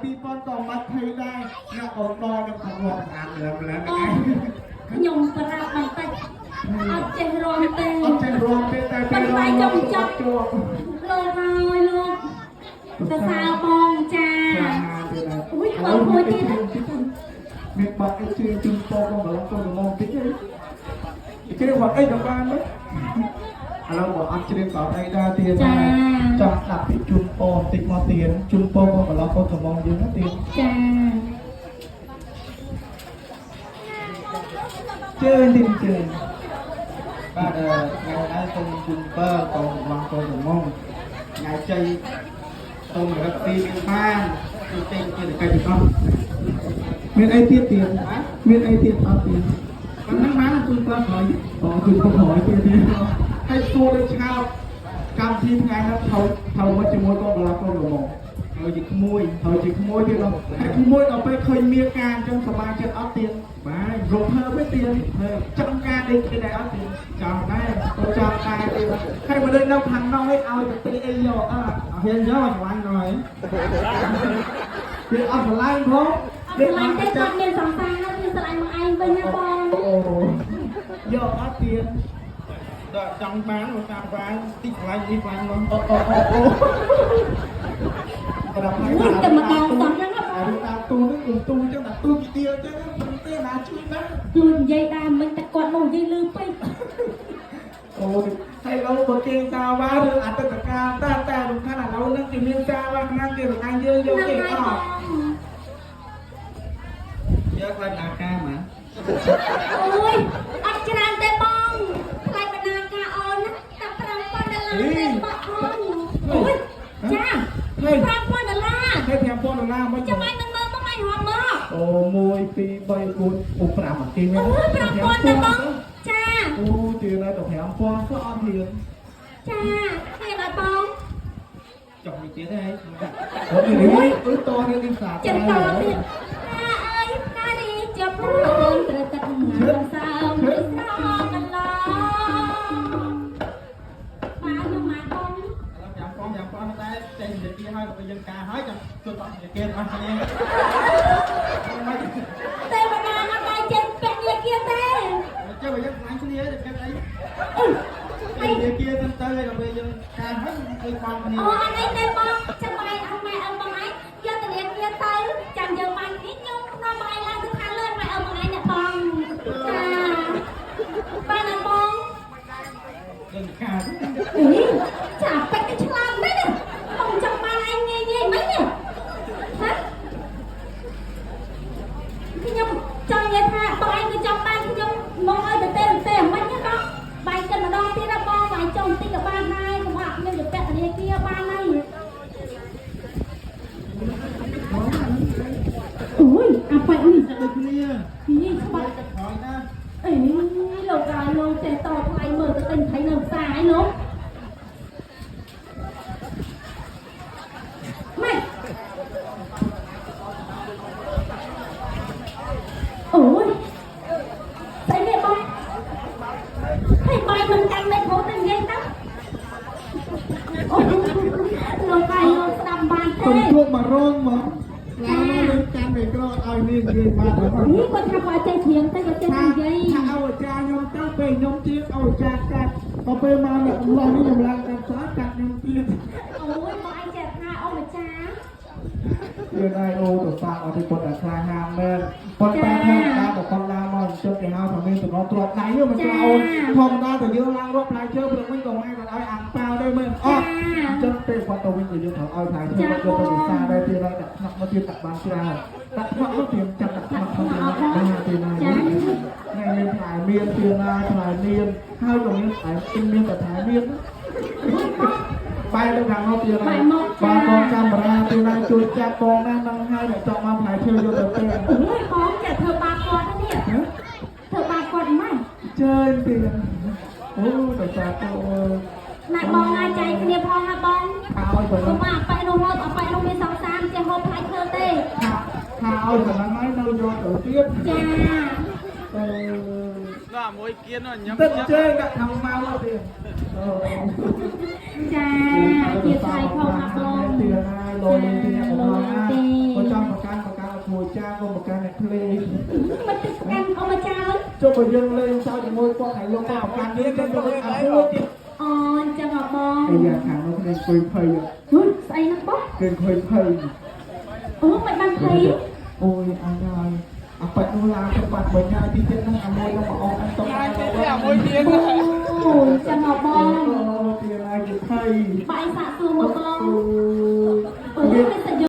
2000ក៏មិនភ័យដែរអ្នកក៏ដល់ខ្ញុំថងរំស្អាតឡើងឡើង អូខ្ញុំប្រាប់បន្តិចអត់ចេះរំទេ អត់ចេះរំទេតែពេលរំជាប់ លោកហើយលោកសរសើរបងចាអូយបើគួរទៀត មានបាក់អីជឿជូនតបងកន្លងទៅមកតិចអីជឿបាក់អីក៏បានដែរឥឡូវបើអត់ជ្រៀងក៏អត់អីដែរទៀតចង់ស្ដាប់ពីជូនពរបន្តិចមកទៀតជូនពរបងកន្លងកូនកំងយើងណាទៀត ចា ជឿទៀតជឿ បាទថ្ងៃនេះសូមជូនពរកូនកំងកូនកំងថ្ងៃជ័យសូមរកពីមានបានជួយចេញជាកិច្ចទាំងអស់ មានអីទៀតទៀតមានអីទៀតអត់ទៀត ប៉ុណ្ណឹងបានជូនពរក្រោយ អូគឺពក្រោយទៀតទៀតហើយសួរដូចឆោតកម្មវិធីថ្ងៃនេះថៅមកជាមួយកូនកន្លងកូនកំង ហើយជាក្មួយ ហើយជាក្មួយទៀតដល់ហើយក្មួយដល់ពេលឃើញមានការអញ្ចឹងសប្បាយចិត្តអត់ទៀត បាទ រំភើបទេទៀតចង់ការដេកគេដែរអត់ទៀត ចង់ដែរ ក៏ចង់ដែរទៀតហើយមកដូចនៅខាងនោះឯងឲ្យទៅទីអីយកអត់ អត់ហ៊ានយកឆ្លាញ់ហើយ វាអត់ឆ្លាញ់ផង អត់ស្រឡាញ់ទេគាត់មានសង្សារហើយគឺស្រឡាញ់មកឯងវិញណាបង អូយកអត់ទៀត ដល់ចង់បានឧស្សាហ៍បានតិចឆ្លាញ់នេះឆ្លាញ់នោះ អូអូអូអូប្រាប់ អូយតែម្ដងសោះហ្នឹងណាបង អារូតាមទូហ្នឹងគុំទូអញ្ចឹងដាក់ទូពីទៀអញ្ចឹងមិនទេណាជួយបាន គឺនិយាយដែរមិនតែគាត់មកនិយាយលឺពេក អូហើយឡូវបើគេសាវ៉ាឬអតីតកាលតែតែសំខាន់ឥឡូវហ្នឹងគេមានសាវ៉ាខ្លាំងគេបង្ហាញយើងយក ហ្នឹង គេ ហើយប អត់ ង យកខ្លាចណាការហ្មង អូយអត់ច្រើនទេបងថ្លៃបណ្ណាការអូនណាតែ5000ដុល្លារទេបងអូនអូយចា5000ដុល្លារ ហើយ5000ដុល្លារមិន ចាំឯងមិនមើលមកឯងរំមើល អូ1 2 3 4អូ5អាគេ អូយ5000ទេបងចា អូទៀនតែ5000ក៏អត់ហ៊ាន ចាហ៊ានអត់បង ចង់និយាយទេ អូនេះអឺតនេះនេះសា ចិនតទៀតផ្កាអើយផ្ការីជាប់ខ្លួនត្រូវទឹកណាំសើមស្រកន្លងបាទខ្ញុំមកបង ចាំផងចាំផងតែចេញនិយាយហើយដល់ពេលយើងការហើយចាំជួយតនិយាយគេអស់គ្នា ទេវតាអត់ដែរចេញពាក់នាគារទេ ចេះបើយើងខ្លាញ់គ្នាទៅគេអី អឺ និយាយគេទៅទៅដល់ពេលយើងការហើយគេបងគ្នា អូអត់អីទេបងចាំបាយអស់ម៉ែអើបងឯងយកទៅនាគារទៅចាំយើងបាននេះខ្ញុំនាំបងឯងឡើងទៅខាងលើម៉ែអើបងឯងអ្នកបងចាបានអត់បង យើងការ អីចាពេចឆ្លាតមែនទេបងចង់បានឯងងាយងាយមិនទេហ៎ខ្ញុំចង់និយាយថាបងឯងគឺចង់បានខ្ញុំមកឲ្យទៅទេទេមិនទេបងបាយកិនម្ដងទៀតណាបងបាយចុងបន្តិចក៏បានដែរកុំឲ្យខ្ញុំទៅពាក់ធនាគារបានហើយអូយអាប៉ាច់នេះ ដូចគ្នា នេះស្បាត់ ទឹកក្រោយណា អេលោកកាយលោកចេះតថ្លៃមើលទៅទិញថៃនៅផ្សារឯនោះម៉េចអូយស្អីនេះបងហើយបាយមិនកាន់មេក្រូទៅនិយាយទៅអូលោកកាយលោកស្ដាប់បានទេ ខ្ញុំជួបមករងមកឡើងមកលើកាន់មេក្រូឲ្យនេះនិយាយបាន នេះគាត់ថាគាត់ចេះច្រៀងតែគាត់ចេះ ថា និយាយ ថាឲ្យអាចារ្យខ្ញុំទៅពេលខ្ញុំជាឲ្យអាចារ្យកាត់ដល់ពេលមកអ្នកកំឡោះនេះខ្ញុំឡើងកាត់ស្អាតកាត់ខ្ញុំទៀត អូយមកឯងចេះថាអូម្ចាស់ យើងឲ្យអូទៅសាកអត់ទេគាត់តែខ្លាហានមែនប៉ុន្តែធម្មតាបើគាត់ឡើងមកអញ្ចឹងគេហៅថាមានតំណទ្របដៃមិនស្អូនធម្មតាតែយើងឡើងរាប់ផ្លែឈើព្រឹកវិញក៏ម៉ែគាត់ឲ្យអាំងប៉ាវដែរមែនអត់អញ្ចឹងពេលគាត់ទៅវិញក៏យើងត្រូវឲ្យផ្លែឈើគាត់យកទៅពិសាដែរទៀតហើយដាក់ថ្នាក់មកទៀតដាក់បានច្រើនដាក់ថ្នាក់មកទៀតចាប់ដាក់ថ្នាក់មកទៀតបានទៀតហើយថ្ងៃមានផ្លែមានទៀតណាផ្លែមានហើយក៏មានផ្លែមានតែផ្លែមានបែរទៅខាងនោះទៀតហើយបាទកងកាមេរ៉ាទៀតណាជួយចាប់កងណានឹងហើយអ្នកចង់មកផ្លែឈើយកទៅទេ អូយបងចេះធ្វើបាបគាត់នេះធ្វើបាបគាត់ម៉េច ជើញទៀតអូតើតាតូ ណែបងអាចចែកគ្នាផងណាបង ថាឲ្យប៉ុណ្ណឹង កុំអាប៉ែនោះហូបអាប៉ែនោះមានសង្សារចេះហូបផ្លែឈើទេ ថាឲ្យប៉ុណ្ណឹងហើយនៅយកទៅទៀត ចា អឺ ដល់មួយគៀនញ៉ាំ ទឹកជើងដាក់ខាងមកទៀតអូ ចាជាថ្លៃផងណាបង ទៀតហើយលយទៀតអ្នកបងណាបើច គ្រូចាកុំប្រកាន់អ្នកភ្លេង មិនទឹកប្រកាន់អមចាវិញ ចុះបើយើងលេងសើចជាមួយគាត់ហើយលោកគាត់ប្រកាន់យើងទៅយើងអាហួចទៀត អូអញ្ចឹងអបង អាយ៉ាខាងនោះគ្នាអង្គុយភ័យ ហុយស្អីហ្នឹងបង គេអង្គុយភ័យ អូមិនបានភ័យ អូយអញហើយអាប៉ិតនោះឡើងទៅបាត់វិញហើយទីទៀតហ្នឹងអាមួយនោះមកអស់អញតុក អាមួយទៀត អូអញ្ចឹងអបង អូទៀតហើយគេភ័យ បាយសាកសួរមកបង អូ អូ វា វា